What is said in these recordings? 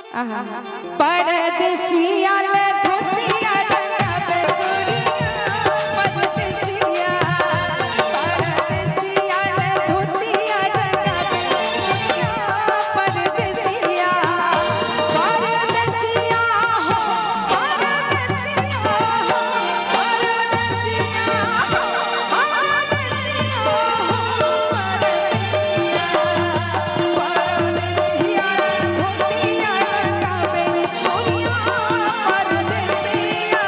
आहा परदेसिया ले धोतिया रंगावे गोरिया परदेसिया परदेसिया ले धोतिया रंगावे गोरिया परदेसिया परदेसिया हो परदेसिया हो परदेसिया हो परदेसिया हो परदेसिया परदेसिया धोतिया रंगावे गोरिया परदेसिया।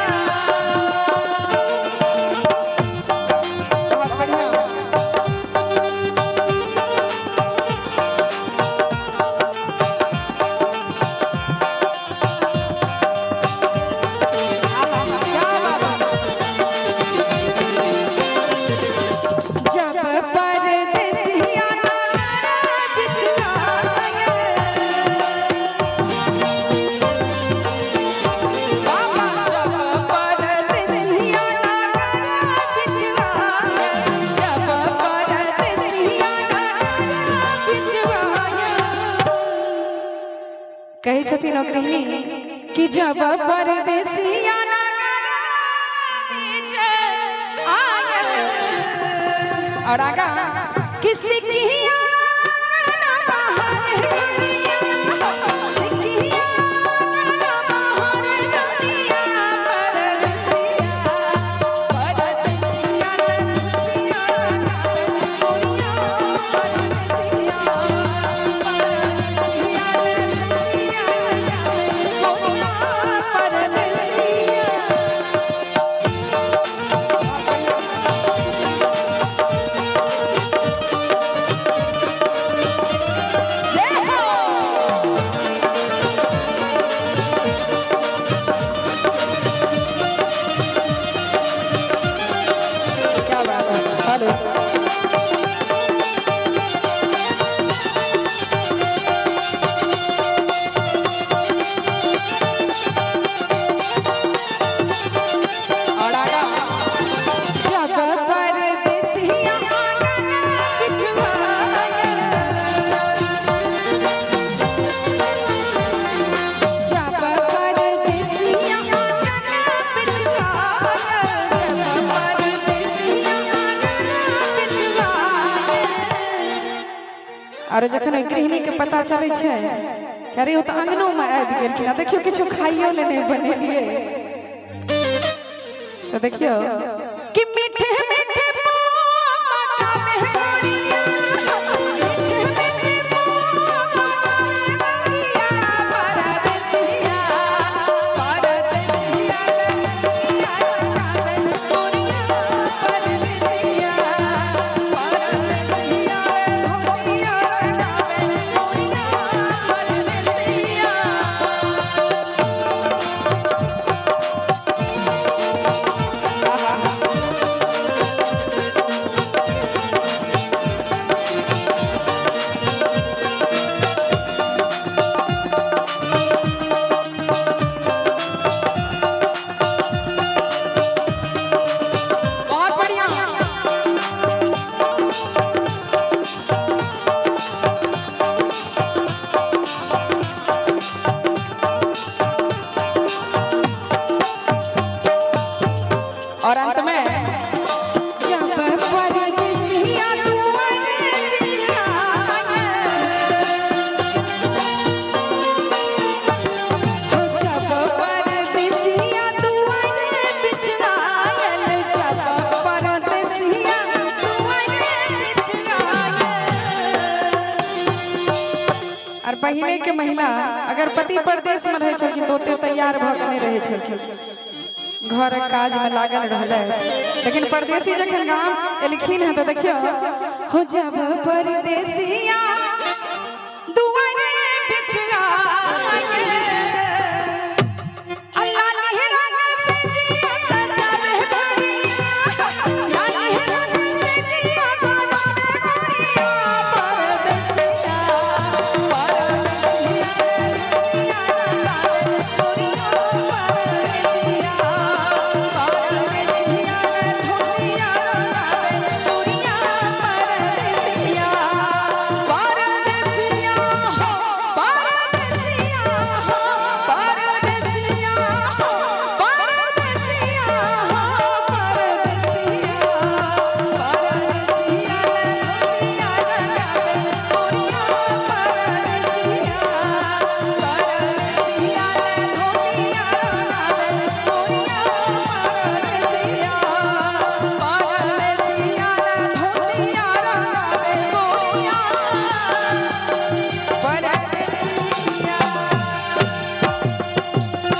बहुत बढ़िया। क्या बात है। जब परदेसिया बिछड़ा बाबा जब परदेसिया बिछड़ा जब परदेसिया बिछड़ा कहै छथिन ओ गृहिणी कि जब परदेसिया बीच आयल और आगा किसी की आंगन बाहर दुनिया, सिकिया आंगन बाहर दुनिया, परदेसिया, परदेसिया दुनिया, दुनिया, परदेसिया, परदेसिया दुनिया, दुनिया, परदेसिया। जय हो। क्या बात है। हेलो। और आगा जब परदेसिया आंगन बिछवाया जब परदेसिया आंगन बिछवाया जब परदेसिया आंगन बिछवाया। और जखन ओहि गृहिणी के पता चलै छै कि अरे ओ तऽ आंगनो मे आबि गेलखिन आ देखियौ किछु खाइयो ले नहि बनेलियै तऽ देखियौ कि मीठे मीठे पुआ मकावे गोरिया मीठे मीठे पुआ मकावे गोरिया परदेसिया परदेसिया मकावे गोरिया परदेसिया परदेसिया धोतिया रंगावे गोरिया परदेसिया। बहुत बढ़िया। और अंत में जब परदेसिया दुआरे बिछड़ाया हो जब परदेसिया दुआरे बिछड़ायल जब परदेसिया दुआरे बिछड़ायल। और पहिले के महिला अगर पति परदेश में रहै छलखिन तऽ ओते तैयार भऽ के नहि रहै छलखिन, घरक काज में लागल रहलै, लेकिन परदेसी जखन गाम एलखिन हँ तऽ देखियौ हो जब परदेसिया